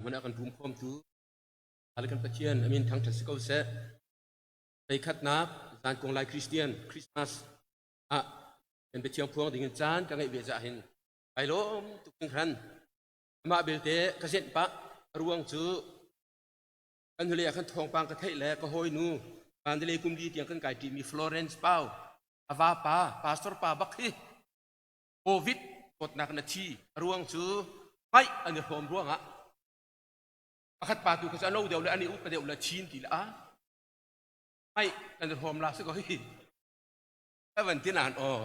Hmun ah kan pum khawmtu le kan Pathian a min thangṭhat si ko seh. Voikhatnak zan kong lai Christian Christmas ah kan biathiang phuang dingin caan ka ngeih ve cah hin kai lawm tuk hringhran. Amah belte ka zenh pah a ruang cu kan hnulei ah khan thawngpang ka theih le ka hawinu Mandalay kum li tiang kan kai ṭimi Florence Pau a vapa pastor pa bak hi COVID zawtnak na thi a ruang cu hmaih an i hrawm ruangah pakhat pa tu kha cu a no deuh le an i upa deuh le chin ti le a hmaih kan i hrawm la si ko hi ka van ti nain aw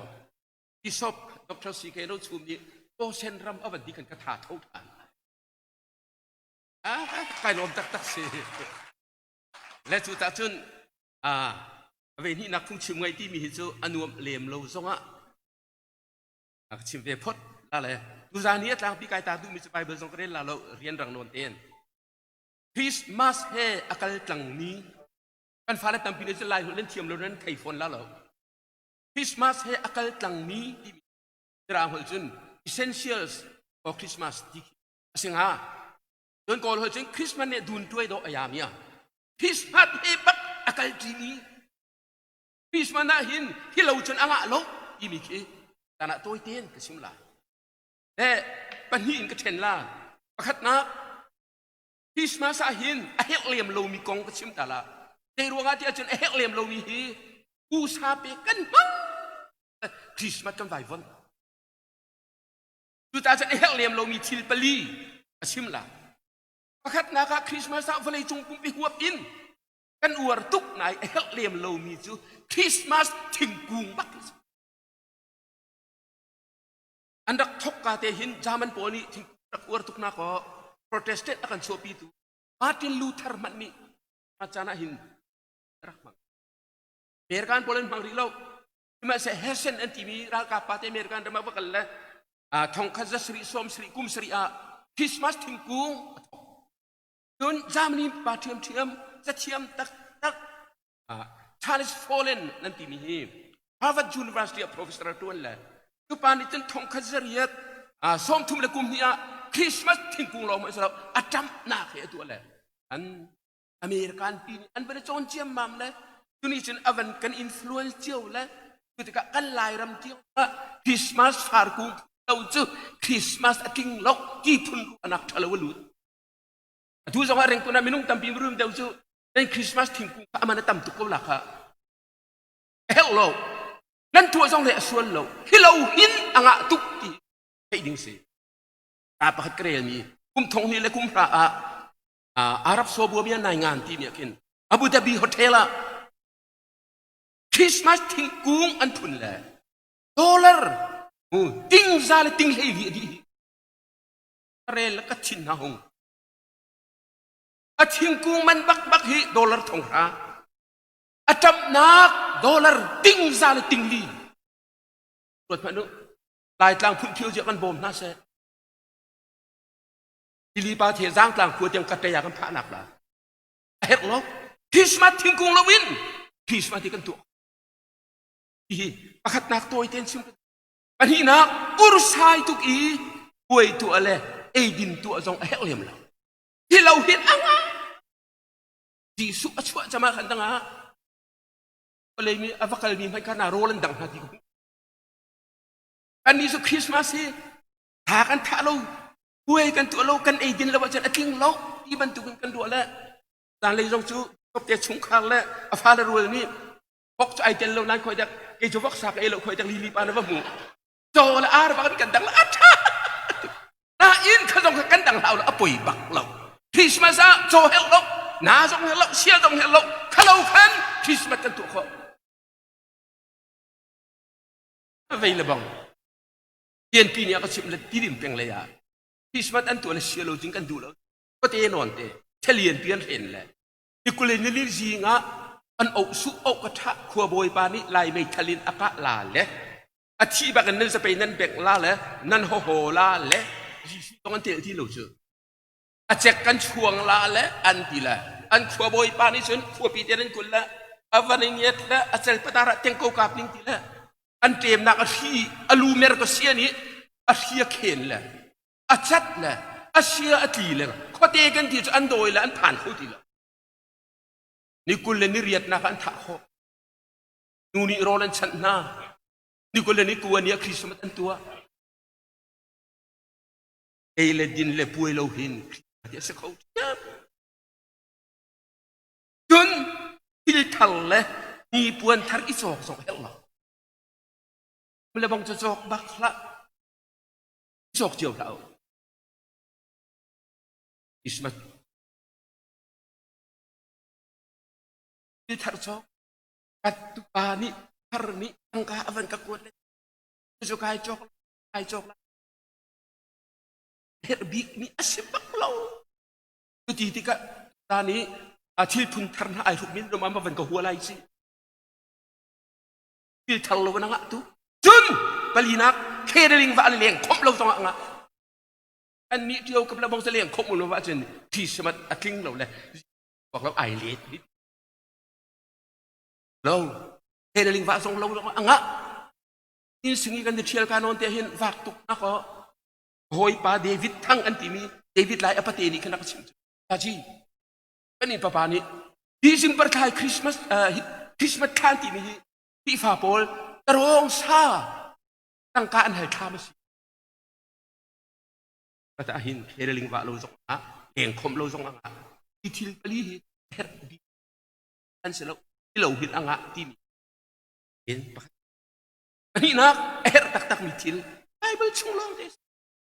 Bishop Dr. CK Lo Chum nih Ocean ram a van ti kan ka tha tho than ah kai lawm taktak si le cu ta cun a ve hnihnak phungchim ngai timi hi cu a nuam lem lo zongah a ka chim ve phot la le tuzan hi a tlangpi kai ta duhmi cu Bible zong ka rel la lo rian rang nawn ten Christmas he a kal tlangmi kan fale tampi nih cun lai holh nan thiam lo nan thei fawn la lo Christmas he a kal tlangmi timi Mirang holh cun essentials for Christmas ti khi a si hnga cun kawl holh cun Christmas nih dun tuai dawh a yamia Christmas he bak a kal ṭimi Christmas ah hin hi lo cun a ngah lo timi khi tan ah tawi tein ka chim lai. Le pahnih in ka ṭhen la. Pakhatnak Christmas ah hin a herh lem lomi kong ka chim ta la. Zei ruangah ti ahcun a herh lem lomi hi usa pe kan hmang Christmas kan vai von. Cucaah cun a herh lem lomi thil pali a chim la. Pakhatnak ah Christmas ah vawleicung pumpi huap in kan uar tuk nai a herh lem lomi cu Christmas thingkung bak a si. An rak thok ka te hin German pawl nih thingkung rak uar tuk nak aw Protestant a kan chuahpitu Martin Luther hmanh nih a caan ah hin rak hmang. American pawl an hmang rih lo. Sihmanhsehlawh Hessen an timi ralkap pa te American ram ah va kal le thongkhat za sarih sawm sarih kum sarih ah Christmas thingkung a thok. Cun Germany pa ṭhiamṭhiam cathiam taktak Charles Follen nan timi hi Harvard University ah professor a ṭuan le tupa nih cun thongkhat zariat 30 le kum hnih ah Christmas thingkung lawng hmanh si lo a ṭamhnak he a tuah le an American pi nih an van i cawn ciammam le tuni cun a van kan influence cio le cu tikah kan Lairam tiang ah Christmas farkung lo cu Christmas a tling lo ti phun anak ṭha lo a lut Atu zong ah rengkun ah minung tampi rum deuh cu nan Christmas thingkung kha aman a tam tuk ko la kha. A herh lo. Nan tuah zong le a sual lo. Hi lo hin a ngah tuk ti theih ding si. Ta pakhat ka relmi kum thong hnih le kum hra ah Arab Sobuamia nai ngan ti mi ah khin Abu Dhabi hotel ah Christmas thingkung an phun le dollar ting za le ting hlei li a dih hi. Rel ka thin hna hung. A thingkung man bakbak hi dollar thong hra. A ṭamhnak dollar ting za le ting li. Ruat hmanh u. Laitlang phunphio cia kan bawm hna seh. Tili pa the zangtlang khua tiang ka ṭei ah kan phahnak la. A herh lo. Christmas thingkung lo in Christmas hi kan tuah. Hihi pakhatnak tawi tein chim Pahnihnak, ursai tuk i puai tuah le eidin tuah zong a herh lem lo. Hi lo hin a ngah. Jesuh a chuah cama khan dangah vawlei mi a va kalmi hmanh kha na rawl an dang hna ti ko. Kannih cu Christmas hi tha kan thah lo, puai kan tuah lo, kan eidin lo ahcun a tling lo ti bantukin kan ruah le zanlei zong cu te chungkhar le a fale rual nih vok cu ai tel lo nain khoi dek kei cu voksa ka ei lo khoi dek lili pa na va hmu caw le ar bak kan dang la a tha nain kha zong kan dang hlau lo a poi bak lo Christmas ah caw herh lo na zong herh lo sia zong herh lo khalo khan Christmas kan tuah khawh a vei le bang TNP nih a ka chimh le tidim peng lei ah Christmas an tuah le sia lo cun kan duh lo khuate nawn te thelian pi an hren le Tikule nili zing ah an oh su oh ka ṭha khua bawipa nih lai meithal in a kah la le a thi bak in nan zapei nan bengh la le nan haw la le Jesuh zong an tel ti lo cu a cek kan chuang la le an ti le an khua bawipa nih cun khuapi te nan kul le a van i ngiat le a celpatar ah tengko kap ning ti le an ṭemnak a hri a lu mer ka sia nih a hri a khen le a cat le a sia a tli le. Khuate kan ti cu an dawi le an phan kho ti lo. Ni 20 le ni riatnak ah an thah khawh. Nu nih rawl an chanh hna. Ni 20 le ni kua ni ah Christmas an tuah. Ei le din le puai lo hin Christmas a si kho ṭhiam. Cun thil thar le hnipuan thar i cawk zong a herh lo. Le bang cu cawk bak hlah. Cawk cio hlah u. Christmas thil thar cawk kat tupa nih thar nih tangka a van ka kuat le cu kai cawk kai cawk la herh bik mi a si bak lo cuti tikah ta nih a thil phun thar hna ai hruk min rom ama van ka hua lai si thil thar lo na ngah tu cun palinak catering va an leng khomh lo zong ah ngah an nih ṭio kap le bong sa leng khomh lo ahcun Christmas a tling lo le bak lo ai let lo catering va zong lo zong ah ngah in singi kan i ṭhial ka nawn te hin vak tuk na ko hawipa David Thang an timi David Lai a pate nih khan a ka chimh Haji kan in papa nih December thla Christmas Christmas thla timi hi Khrihfa pawl tarawng sa tangka an hal thlam a si. Kata hin khereling va lo zong ah leng khom lo zong ah hi thil pali hi herh bi an si lo lo hin anga timi in pakhat pahnihnak a herh taktak mi thil Bible chung lawng te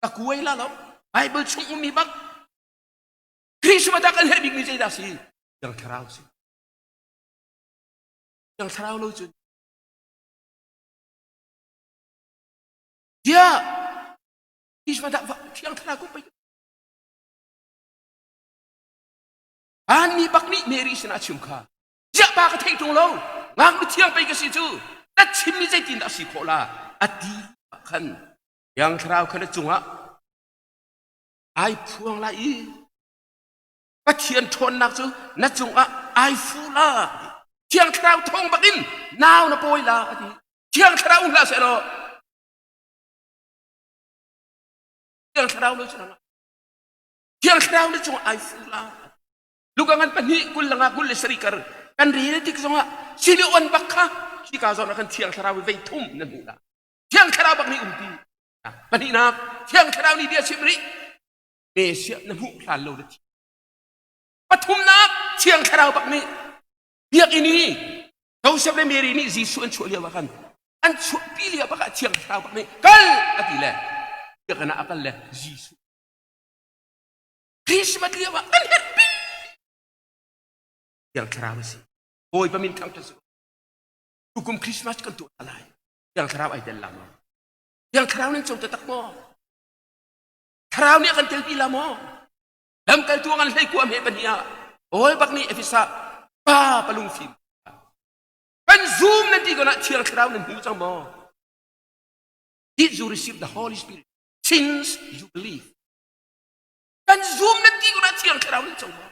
ka kuai la lo Bible chung ummi bak Christmas ah kan herh bikmi zeidah si Thiang Thlarau si Thiang Thlarau lo cun Tiah Christmas ah Thiang Thlarau ko pei An mi bak nih Mary sinah chim kha Ziah pa ka theih ṭung lo ngaknu thiang pei ka si cu na chimmi zeitin dah si khawh la a ti khan Thiang Thlarau khan a cungah ai phuang lai i Pathian ṭhawnnak cu na cungah ai fu la Thiang Thlarau thawng bakin nau na pawi la a ti Thiang Thlarau um hlah sehlaw Thiang Thlarau lo cu Thiang Thlarau na cungah ai fu la Luka ngan pahnih kul langa 27 kar kan rel tik zongah Simeon bak kha khika zawn ah khan Thiang Thlarau vei thum nan hmuh la Thiang Thlarau bak nih umpi pahnihnak Thiang Thlarau nih bia chim rih Messiah na hmuh hlan lo na thi pathumnak Thiang Thlarau bak nih biakinn i Joseph le Mary nih Jesuh an chuah lio ah khan an chuahpi lio bak ah Thiang Thlarau bak nih kal a ti le biakinn ah a kal le Jesuh Christmas lio ah kan herh pi Thiang Thlarau a si Bawipa min thangṭhat si tukum Christmas kan tuah lai Thiang Thlarau ai tel la maw Thiang Thlarau nan co taktak maw Thlarau nih a kan telpi la maw lamkaltu ngan hlei kuam he pahnih ah Paul bak nih Efesa pa palung fim kan zoom nan ti ko na Thiang Thlarau nan hmu cang maw Did you receive the Holy Spirit since you believe Kan zum nan ti ko na Thiang Thlarau nan co maw?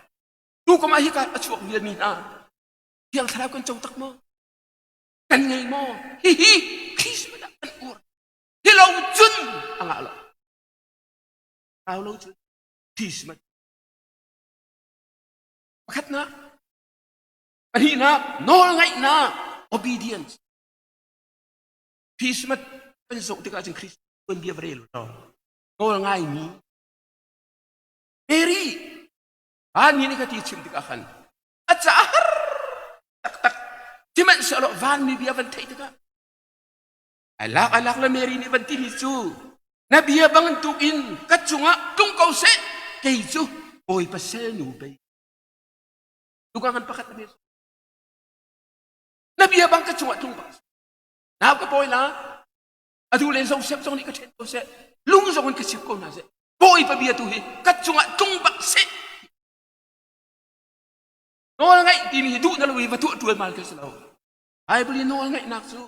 Tu kum ah hika a chuak vialmi hna Thiang Thlarau kan co tak maw? Kan ngei maw? Hihi Christmas ah kan ur. Hi lo cun a ngah lo. Thlarau lo cun Christmas. Pakhatnak, pahnihnak, nawlngaihnak, obedience. Christmas kan zoh tikah cun Christmas tuanbia va rel law nawl ngaimi Mary vanmi nih ka ti chim tikah khan a caah har taktak sihmanhsehlaw vanmi bia van theih tikah ai lak ai lak le Mary nih van timi cu na bia bantuk in ka cungah tlung ko seh kei cu Bawipa salnu pei tuka ngan pakhat na na bia bang ka cungah tlung bak nau ka pawi la atu le Joseph zong nih ka ṭhen ko seh lung zong in ka chim ko hna seh Bawipa bia tu hi ka cungah tlung bak seh nawl ngaih timi hi duh na lo i va tuah ṭual mal ka si lo Bible i nawl ngaihnak cu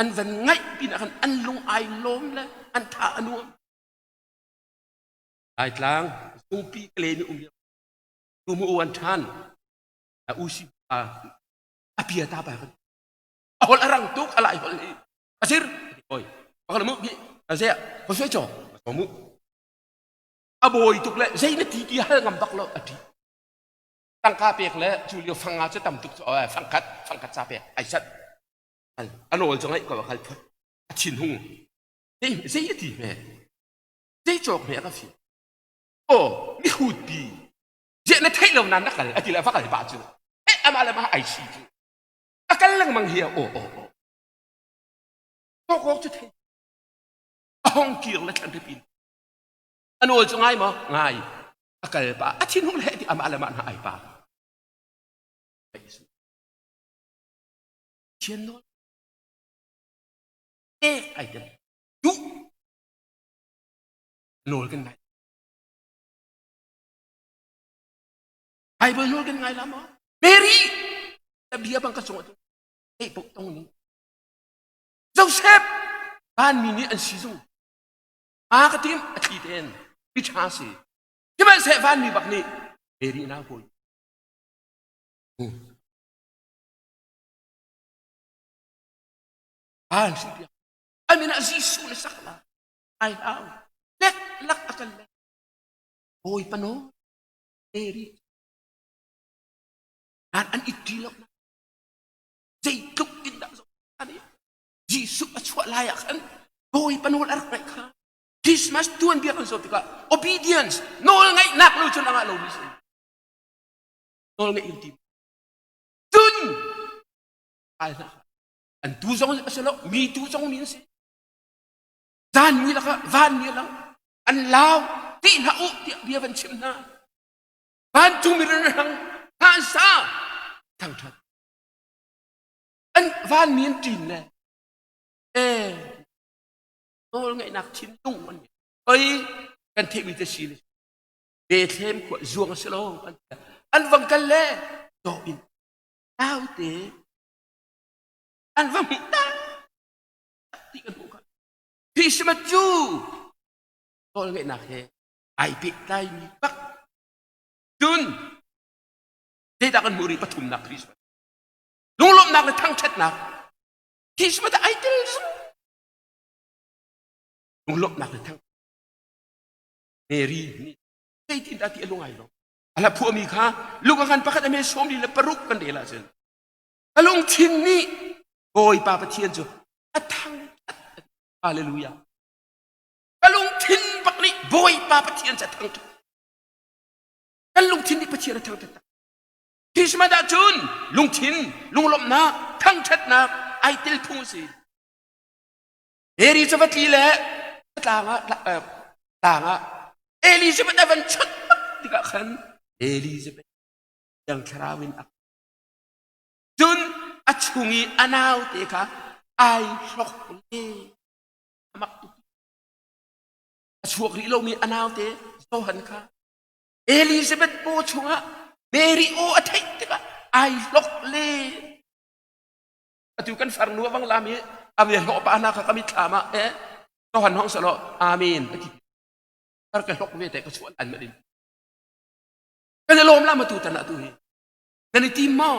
an van ngaih pinah khan an lung ai lawm le an tha a nuam Laitlang zungpi ka le ni um tu mu an ṭhan a usi a pia ta pa kan a hol a rang tuk a lai hol hi asir oi pakal mu bi azea ko soi cho ko mu. A bawi tuk le zei na ti ti hal ngam bak lo a ṭih. Tangka pek le cu lio fanga cu tam tuk cu fangkhat fangkhat ca pek ai sat. A nawl cu ngaih ko a kal phut. A thin hung. Zei zei a ti hme? Zei cawk hme a ka fim? Aw mihrut pi. Ziah na theih lo nan na kal a ti le va kal pah cu. Eh amah le mah ai si cu. A kal lengmang hi aw aw aw. Tawk cu thei. A hong kir le thlan pin. A nawl cu ngai maw? Ngai. A kal pah. A thinhung le ti amah le mah hna ai pa. Thian nawl. E ai tel. Duh. Nawl kan ngai. Bible nawl kan ngai la maw? Mary! Bia bang ka cung ah ei poh tong ning. Joseph! Vanmi nih an si zung. A ka tim a thli ten mi ṭha si. Sihmanhseh vanmi bak nih Mary nau pawi. An si piak. A min ah Jesuh na sak la. Ai hau. Lek lak a kal le. Bawipa nawl Mary. An an itti lo. Zeitluk in dah zoh Jesuh a chuah lai ah khan Bawipa nawl a rak ngaih kha Christmas tuanbia kan zoh tikah obedience nawl ngaihnak lo cun a ngah lomi si. Nawl ngaih in ti. Cun al hna an tu zong a si lo mi tu zong mi an si. Zan mui lakah van mi lang an lau ti hlah u tiah bia van chim hna. Vancung mi ran hang hna an sa thangthat an vanmi an ṭin le eh nawl ngeihnak thinlung an ngei oi kan theihmi te si le Bethlehem khua zuang a si lo an an vang kal le dawh in naute an va hmuh tak ti kan hmuh kha Christmas cu nawl ngeihnak he ai pehtlaimi bak cun zeidah kan hmuh rih pathumnak Christmas lunglawmhnak le thangṭhatnak Christmas ah ai tel lunglawmhnak le thang Mary nih zeitin dah ti a lung ai lo a hla phuahmi kha Luka kan pakhat a me sawmli le paruk kan rel ahcun a lungthin nih Bawipa Pathian cu a thangṭhat hallelujah ka lungthin bak nih Bawipa Pathian cu a thangṭhat kan lungthin nih Pathian a thangṭhat Christmas ahcun lungthin lunglawmhnak thangṭhatnak ai tel phung a si. Mary cu va tli le tlang ah tlang ah Elizabeth a van chawnh tikah khan Elizabeth Thiang Thlarau in a cun a chung i a naute kha ai hlok le a mak tuk a chuak rih lomi a naute Johan kha Elizabeth paw chungah Mary aw a theih tikah ai hlok le atu kan farnu a vang lam i a ve hlawh pa hna kha ka mitthlam ah eh Johan hong selaw amen a ti kar ka hlok ve te ka chuan an ma kan i lawm la ma tu tan ah tu hi nan i tim maw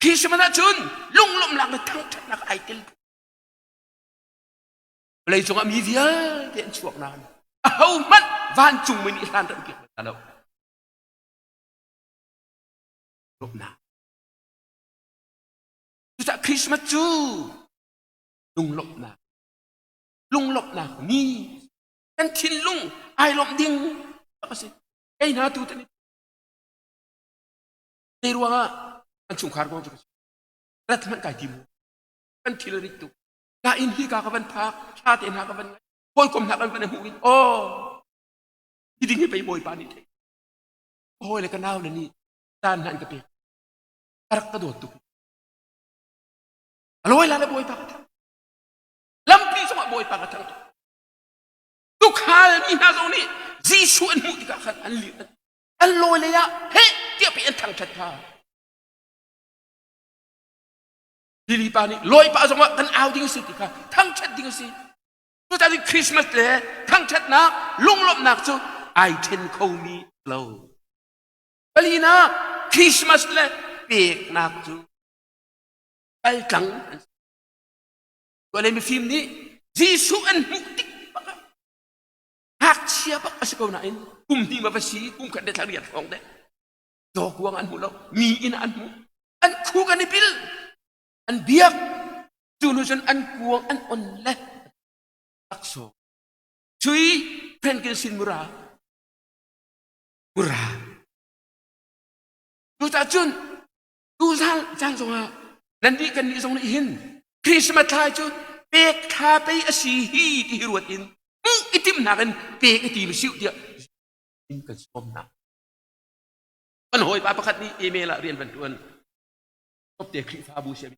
Christmas ah cun lunglawmhnak le thangṭhatnak ai tel Vawlei cungah mi vialte an chuak nain ahohmanh vancung mi nih hlan ran piak hna lo. Lawmhnak. Cucaah Christmas cu lunglawmhnak, lunglawmhnak ni kan thinlung ai lawmh ding a si. Kei hna tu tani Zei ruangah kan chungkhar kong cu rat hmanh kai tim kan thil rit tuk Nain hika ka van phak, thla te hna ka van ngai, hawikom hna kan van i hmuh in, oh, hi ding hi pei Bawipa nih thei. Ka hawi le ka nau le nih caan hna an ka pek. A rak ka dawt tuk. A lawi la le Bawipa ka thang. Lampi zongah Bawipa ka thang tuk. Tukhal mi hna zong nih Jesuh an hmuh tikah khan an li an lawi lei ah heh tiah pi an thangṭhat kha. Lili pa nih lawi pa zongah kan au ding a si ti kha thangṭhat ding a si. Cucaah Christmas le thangṭhatnak lunglawmhnak cu ai ṭhen khomi lo. Palinak Christmas le peknak cu kaltlang an si. Tuale mifim nih Jesuh an hmuh tik bak ah ngakchia. Ngakchia bak a si ko nain kum hnih ma va si kum khat le thla riat hrawng deh. Zawkuang an hmu lo, mi inn ah an hmu. An khuk an i bil. An biak. Cu hnu cun an kuang an on le laksawng. Cui Frankinsin mura. Mura. Cucaah cun tuzal caan zongah nan nih kan nih zong nih hin Christmas thla cu pek thla pei a si hi ti hi ruat in hmuh i timhnak in pek i tim siu tiah in kan sawm hna. Kan hawipa pakhat nih email ah rian van tuan Topte Khrihfabu sia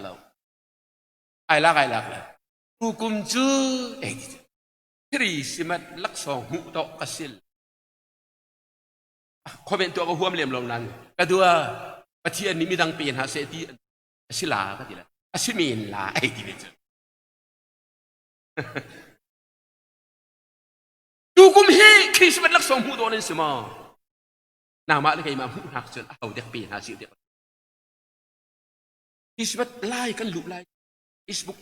lo. Ai lak ai lak le. Tukum cu ei ti Christmas laksawng hmuh tawh ka sil. Khuaben tuah ka huam lem lo nan ka dua Pathian nih midang pe hna seh ti a si la ka ti la. A si men la ei ti ve cu. Tukum hi Christmas laksawng hmuh dawh nan si maw? Nangmah le keimah hmuh hnak cun a ho dek pe hna si dek. Christmas lai kan luh lai Facebook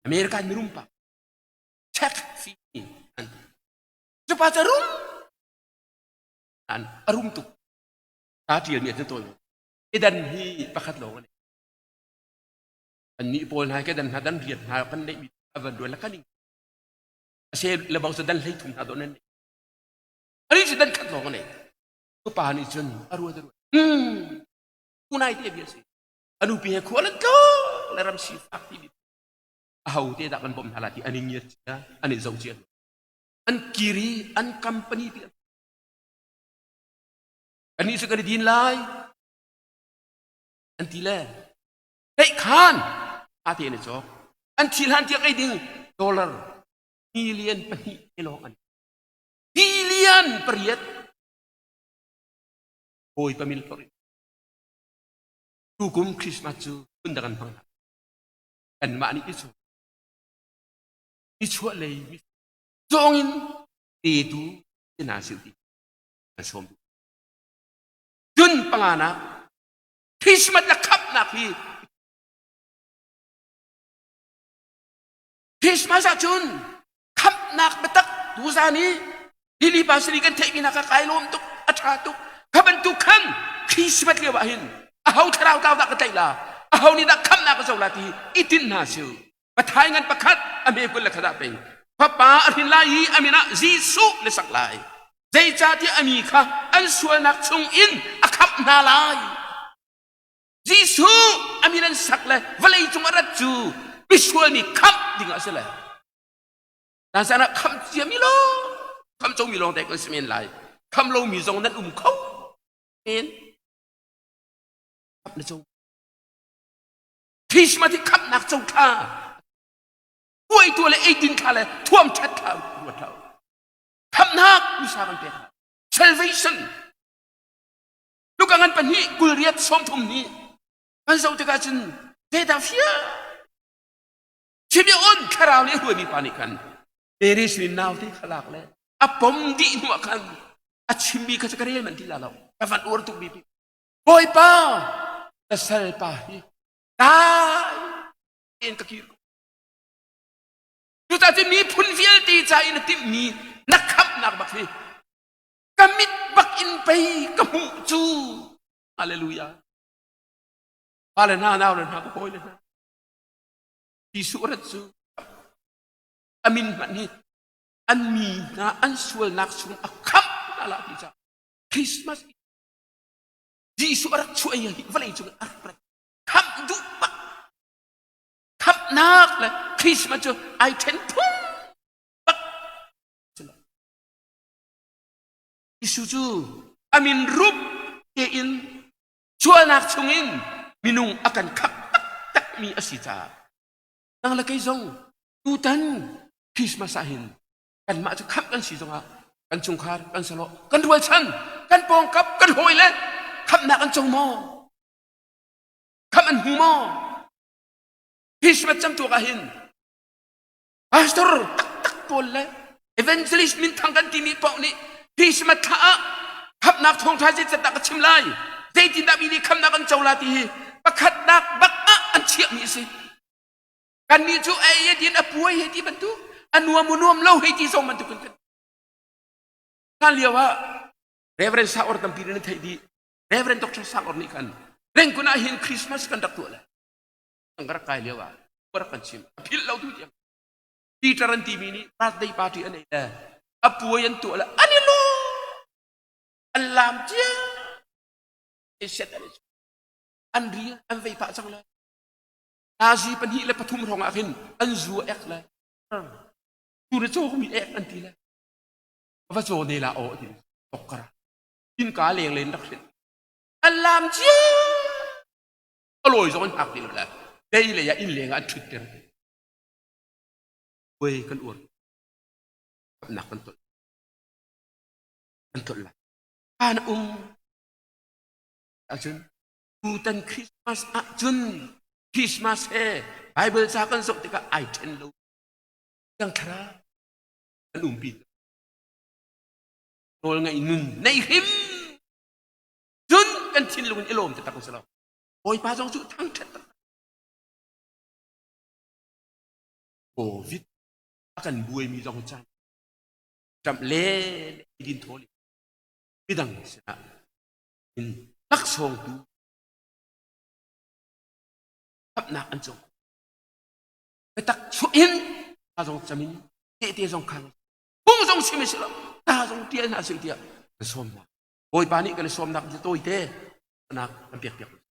American mirum pa check fi an ti. Cu pa cu rum an a rum tuk. Ta tial mi an tawi. Edan hi pakhat lawng an an nih pawl hna ke dan hna dan riat hna kan neih mi avan duan la kaning ase le bang dan hlei thum hna do nan ani cu dan khat lawng nei tu pa nih cun a ruat a ruat hmm unai te bia si anu pi he khua le tlo le ram si fak ti bi a ho te dah kan bom hna la ti ani ngiat cia ani zo cia an kiri an company pi Kannih cu kan i din lai an ti le theih khan a te in i cawk an thi hlan tiang ei ding dollar million pahnih te lawng an billion pariat hawi pamil hlor in tukum Christmas cu phundang an hmang hna kanmah nih i i chuah lei zawng in petu ti hna sil ti kan sawm duh. Cun panganak Christmas na khamhnak hi Christmas ahcun khamhnak biatak tuzan i Lily Pastor kan theihmi hna kha kai lawm tuk a ṭha tuk kha bantuk khan Christmas lio ah hin aho thlarau tlau dah ka tlaih la aho nih dah khamhnak ka co la ti i tinh hna su Pathai ngan pakhat a hme kul le khat ah pei fapa a hrin lai i a min ah Jesuh na sak lai zeicahtiah a mi kha an sualnak chung in a khamh hna lai Jesuh a min an sak le vawlei cung a rat cu misual mi khamh ding ah a si le Tazan ah khamh ciami lawng khamh comi lawng te kan si men lai khamh lomi zong nan um kho men khamh na co Christmas hi khamhnak co thla puai tu le eidin thla le thuam ṭhat thla ruat hlah khamhnak usa kan pek salvation Luka ngan pahnih kul riat sawm thum nih kan zoh tikah cun zeidah fia Simeon thlarau nih a hruaimi pa nih khan Mary sin naute kha lak le a pom dih hnuah khan a chimmi kha cu ka rel manh ti la lo ka van uar tuk mi Bawipa na salpa hi dai tein ka kir ko cucaah cun miphun vialte ca i na timhmi na khamhnak bak hi ka mit bak in pei ka hmuh cu hallelujah pa le hna nau le hna ka hawi le hna Jesuh rat cu a min hmanh hi an mi hna an sualnak chung a khamh hna la ti caah Christmas Jesuh a rak chuah i vawlei cung a rak rat khamh duh bak khamhnak le Christmas cu ai ṭhen phung bak Jesuh cu a min rup tein sualnak chungin minung a kan khamh taktakmi a si caah nang le kei zong tutan Christmas ah hin kanmah cu khamh kan si zongah kan chungkhar kan salo kan rualchan kan pawngkap kan hawile khamhnak an co maw khamh an hmu maw Christmas camtuak ah hin pastor taktak pawl le evangelist minthang kan timi paoh nih Christmas thla ah khamhnak thawngṭha zeicat dah ka chim lai zeitindah mi nih khamhnak an co la ti hi pakhatnak bak ah an chiahmi a si kannih cu ei din a puai hei ti bantuk a nuam u nuam lo hei ti zong bantuk in kan. Hlan lio ah Reverend Saur tampi nan theih dih. Reverend Dr. Saur nih khan Rengkun ah hin Christmas kan rak tuah le kan rak kai lio ah rak kan chim. A philh lo tu tiang. Peter an timi nih birthday party an ei le a puai an tuah le an i lo an lam cia set an an ri an vei pah cang le nazi pahnih le pathum hrawng ah khin an zu ek le tu na caw mi ek an ti le va caw ne la aw ti tokkara innka leng len rak hrin an lam cia a lawi zong an hak ti lo le dei lei ah inn leng ah an ṭhut ter puai kan uar nak kan tolh kan tolh lai an um ahcun tutan Christmas ahcun Christmas he Bible ca kan zoh tikah ai ṭhen lo Thiang Thlarau kan umpi nawl ngaih nun nei hrim cun kan thinlung in i lawm taktak si lo Bawipa zong cu thangṭhat tak Covid a kan buaimi zong caan ṭamh le din thawl midang sinah in laksawngtu khamhnak an cawng biatak chuah in ta zong camin tehte zong khan phung zong chim si lo ta zong tial hna sih tiah kan sawmnak bawipa nih kan sawmnak tawi te nak kan pek piak.